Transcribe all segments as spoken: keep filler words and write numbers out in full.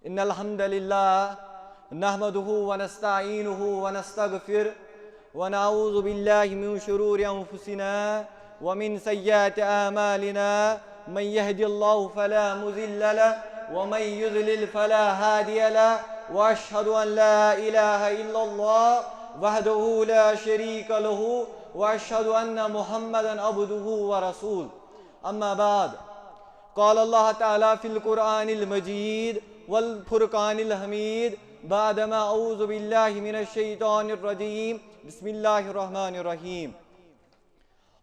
إن الحمد لله نحمده ونستعينه ونستغفره ونعوذ بالله من شرور أنفسنا ومن سيئات أعمالنا. من يهد الله فلا مضل له ومن يضلل فلا هادي له. وأشهد أن لا إله إلا الله وحده لا شريك له وأشهد أن محمدا عبده ورسوله. أما بعد، قال الله تعالى في القرآن المجيد والفرقان الحميد بعدما أعوذ بالله من الشيطان الرجيم. بسم الله الرحمن الرحيم.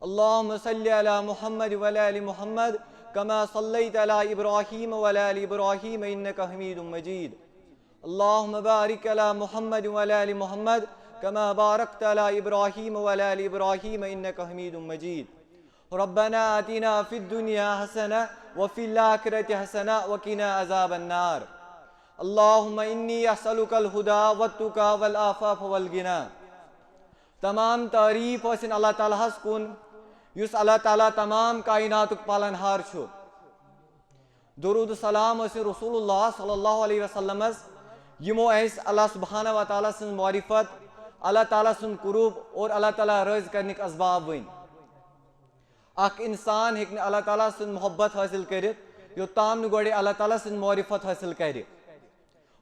اللهم صل على محمد وعلى آل محمد كما صليت على إبراهيم وعلى آل إبراهيم إنك حميد مجيد. اللهم بارك على محمد وعلى آل محمد كما باركت على إبراهيم وعلى آل إبراهيم إنك حميد مجيد. ربنا آتنا في الدنيا حسنة وفي الآخرة حسنة وقنا عذاب النار. اللهم إني أسألك الهدى والتقى والعفاف والغنى. تمام تعریف ٲسِن اللہ تعالیٰ ہَس کُن، یُس اللہ تعالیٰ تمام کائناتُک پالن ہار چھُ۔ درود و سلام ٲسِن رسول اللہ صلی اللہ علیہ وسلمس، یِمو اَسہِ اللہ سبحانہ و تعالیٰ سٕنٛز معرفت، اللہ تعالیٰ سُنٛد قرب اور اللہ تعالیٰ رٲضۍ کرنٕکۍ اسباب ؤنۍ۔ اکھ انسان ہیٚکہِ نہٕ اللہ تعالیٰ سُنٛد محبت حٲصِل کٔرِتھ، یوٚتام نہٕ گۄڈے اللہ تعالیٰ سٕنٛز معرفت حٲصِل کرِ۔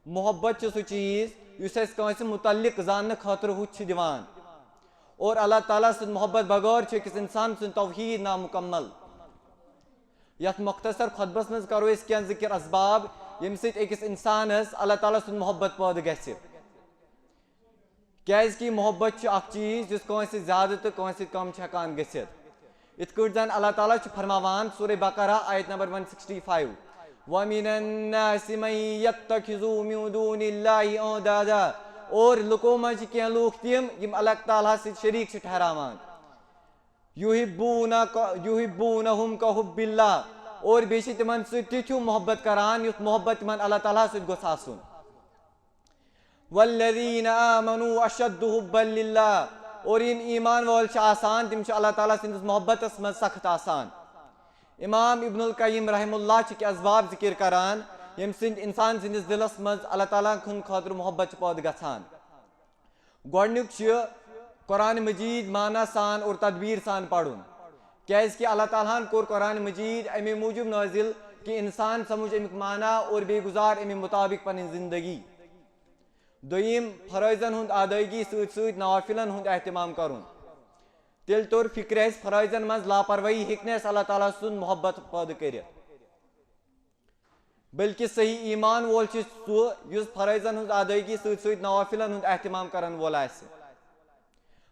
محبت چھُ سُہ چیٖز یُس اَسہِ کٲنٛسہِ مُتعلق زاننہٕ خٲطرٕ ہُتھ چھُ دِوان۔ اور اللہ تعالیٰ سٕنٛز محبت بغٲر چھُ أکِس انسان سُنٛد توحیٖد نامُکمل۔ یَتھ مۄختصر خطبس منٛز کرو أسۍ کینٛہہ ذِکِر اسباب، ییٚمہِ سۭتۍ أکِس انسانس اللہ تعالیٰ سُنٛد محبت پٲدٕ گژھِ۔ کیازِ کہِ محبت چھُ اکھ چیٖز یُس کٲنٛسہِ زیادٕ تہٕ کٲنٛسہِ کم چھُ ہٮ۪کان گٔژھِتھ۔ یِتھ کٲٹھۍ زن اللہ تعالیٰ چھُ فرماوان سورہ بقرہ آیت نمبر ون سکسٹی فایو، وَمِنَ النَّاسِ مَن يَتَّخِذُ مِن دُونِ اللَّهِ أَنْدَادًا۔ اور لُکو منٛز چھِ کینٛہہ لوٗکھ تِم یِم اللہ تعالیٰ ہَس سۭتۍ شریٖک چھِ ٹھہراوان۔ يُحِبُّونَ، يُحِبُّونَهُمْ كَحُبِّ اللَّهِ۔ اور بیٚیہِ چھِ تِمن سۭتۍ تِتھیُو محبت کران یُتھ محبت تِمن اللہ تعالیٰ ہَس سۭتۍ گوٚژھ آسُن۔ وَالَّذِينَ آمَنُوا أَشَدُّ حُبًّا لِلَّهِ۔ اور یِم ایمان وٲلۍ چھِ آسان، تِم چھِ اللہ تعالیٰ سٕنٛدِس محبتس منٛز سخت آسان۔ امام ابن القیم رحمہ اللہ چھِ کینٛہہ اسباب ذِکِر کران، ییٚمہِ سۭتۍ انسان سٕنٛدِس دِلس منٛز اللہ تعالیٰ ہٕنٛدِ خٲطرٕ محبت چھِ پٲدٕ گژھان۔ گۄڈٕنیُک چھُ قرآن مجیٖد معنی سان اور تدبیٖر سان پرُن، کیازِ کہِ اللہ تعالیٰ ہن کوٚر قرآن مجیٖد اَمے موٗجوٗب نٲزِل کہِ انسان سمجھ اَمیُک معنی اور بیٚیہِ گُزار اَمہِ مُطابِق پنٕنۍ زندگی۔ دوٚیِم، فرٲیضن ہُنٛد ادٲیگی سۭتۍ سۭتۍ نوافلن ہُنٛد اہتمام کرُن۔ تیٚلہِ توٚر فِکرِ اَسہِ، فرٲیضن منٛز لاپروٲہی ہیٚکہِ نہٕ اَسہِ اللہ تعالیٰ سُنٛد محبت پٲدٕ کٔرِتھ، بلکہِ صحیح ایمان وول چھُ سُہ یُس فرٲیضن ہٕنٛز ادٲیگی سۭتۍ سۭتۍ نوافلن ہُنٛد اہتمام کرن وول آسہِ۔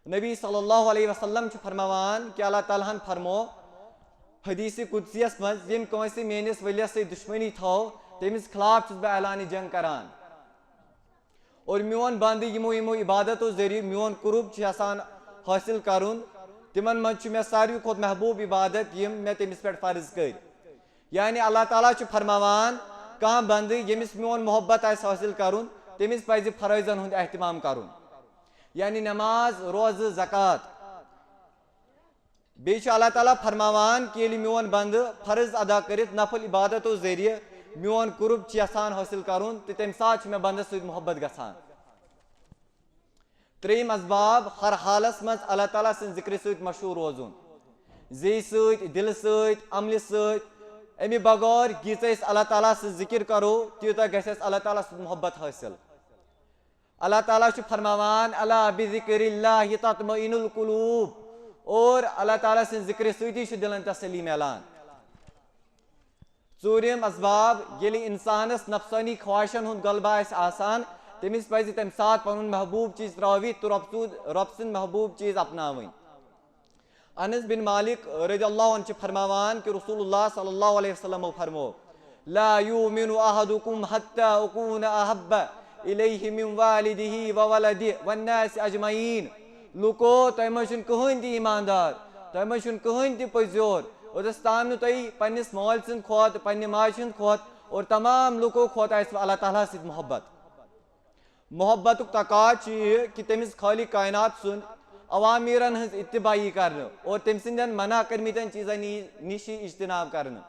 نبی صلی اللہ علیہ وسلم چھُ فرماوان کہِ اللہ تعالیٰ ہن فرمو حدیث قدسیس منٛز، ییٚمۍ کٲنٛسہِ میٲنِس ؤلِیس سۭتۍ دُشمنی تھٲو، تٔمِس خلاف چھُس بہٕ اعلانِ جنگ کران۔ اور میون بندٕ یِمو یِمو عبادتو ذٔریعہٕ میون قرب چھُ یژھان حٲصِل کرُن، تِمن منٛز چھُ مےٚ ساروی کھۄتہٕ محبوب عبادت یِم مےٚ تٔمِس پٮ۪ٹھ فرض کٔرۍ۔ یعنی اللہ تعالیٰ چھُ فرماوان، کانٛہہ بندٕ ییٚمِس میون محبت آسہِ حٲصِل کرُن، تٔمِس پزِ فرٲیضن ہُنٛد اہتمام کرُن، یعنی نماز، روزٕ، زکوٰۃ۔ بیٚیہِ چھُ اللہ تعالیٰ فرماوان کہِ ییٚلہِ میون بندٕ فرض ادا کٔرِتھ نفل عبادتو ذٔریعہٕ میون قرب چھُ یژھان حٲصِل کرُن، تہٕ تمہِ ساتہٕ چھُ مےٚ بندس سۭتۍ محبت گژھان۔ ترٛیٚیِم اسباب، ہر حالس منٛز اللہ تعالیٰ سٕنٛز ذِکرِ سۭتۍ مشغوٗل روزُن، زیٚیہِ سۭتۍ، دِلہٕ سۭتۍ، عملہِ سۭتۍ۔ اَمہِ بغٲر ییٖژاہ أسۍ اللہ تعالیٰ سٕنٛز ذِکِر کرو، تیوٗتاہ گژھِ اَسہِ اللہ تعالیٰ سُنٛد محبت حٲصِل۔ اللہ تعالیٰ چھُ فرماوان، الا بذکر اللہ تطمئن القلوب، اور اللہ تعالیٰ سٕنٛز ذِکرِ سۭتی چھُ دِلن تسلی میلان۔ ژوٗرِم اسباب، ییٚلہِ انسانس نفسٲنی خواہشن ہُنٛد غلبہٕ آسہِ آسان، تٔمِس پزِ تمہِ ساتہٕ پنُن محبوب چیٖز ترٲوِتھ تہٕ رۄب سُنٛد، رۄب سٕنٛدۍ محبوب چیٖز اپناوٕنۍ۔ انس بن مالک رضی اللہ عنہ چھِ فرماوان کہِ رسول اللہ صلی اللہ علیہ وسلمو فرمو، لا یؤمن احدکم حتی اکون احب الیہ من والدہ وولدہ والناس اجمعین۔ لوٗکو، تۄہہِ منٛز چھُنہٕ کٕہٕنۍ تہِ ایٖماندار، تۄہہِ منٛز چھُنہٕ کٕہٕنۍ تہِ پٔزیور، یوٚتَس تام نہٕ تۄہہِ پنٛنِس مٲلۍ سٕنٛدِ کھۄتہٕ، پنٛنہِ ماجہِ ہٕنٛدِ کھۄتہٕ اور تمام لوٗکو کھۄتہٕ آسِوٕ اللہ تعالیٰ ہَس سۭتۍ محبت۔ محبتُک تقاضہٕ چھُ یہِ کہِ تٔمِس خالق کائنات سُنٛد اوامرن ہٕنٛز اتباعی کرنہٕ اور تٔمۍ سٕنٛدٮ۪ن منع کٔرمٕتٮ۪ن چیٖزن نِش اجتناب کرنہٕ۔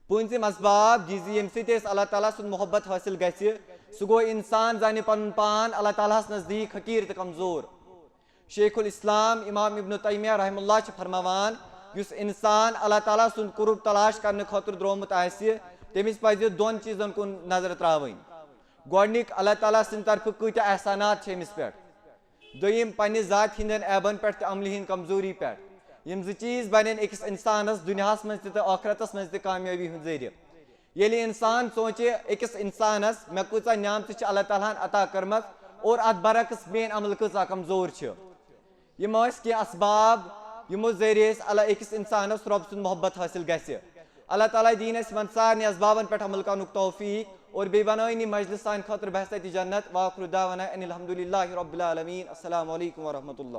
پوٗنٛژِم اسباب، یہِ زِ ییٚمہِ سۭتۍ اَسہِ اللہ تعالیٰ سُنٛد محبت حٲصِل گژھِ، سُہ گوٚو اِنسان زانہِ پَنُن پان اللہ تعالیٰ ہَس نزدیٖک حقیٖر تہٕ کمزور۔ شیخ الاسلام امام ابن تیمیہ رحمہ اللہ چھِ فرماوان، یُس اِنسان اللہ تعالیٰ سُنٛد قرب تلاش کرنہٕ خٲطرٕ درٛامُت آسہِ، تٔمِس پَزِ دۄن چیٖزن کُن نظر ترٛاوٕنۍ۔ گۄڈٕنیُک، اللہ تعالیٰ سٕنٛدِ طرفہٕ کۭتیٛاہ احسانات چھِ أمِس پٮ۪ٹھ۔ دوٚیِم، پننہِ ذاتہِ ہٕنٛدٮ۪ن عیبن پٮ۪ٹھ تہٕ عملہِ ہٕنٛدۍ کمزوری پٮ۪ٹھ۔ یِم زٕ چیٖز بنن أکِس اِنسانس دُنیاہس منٛز تہِ تہٕ ٲخرتس منٛز تہِ کامیٲبی ہُنٛد ذٔریعہٕ۔ ییٚلہِ اِنسان سونٛچہِ أکِس اِنسانس، مےٚ کۭژاہ نعمتہٕ چھِ اللہ تعالیٰ ہن عطا کٔرمٕژ اور اتھ برعکس میٲنۍ عمل کۭژاہ کمزور چھِ۔ یِم ٲسۍ کینٛہہ اسباب، یِمو ذٔریعہٕ أسۍ اللہ، أکِس اِنسانس رۄب سُنٛد محبت حٲصِل گژھِ۔ اللہ تعالیٰ دِیِن اَسہِ یِمن سارنٕے اسبابن پٮ۪ٹھ عمل کرنُک توفیٖق اور بیٚیہِ بنٲیِن یِم مجلس سانہِ خٲطرٕ بہشتی جنت۔ وآخر دعوانا ان الحمد للہ رب العالمین۔ السلام علیکم ورحمۃ اللہ۔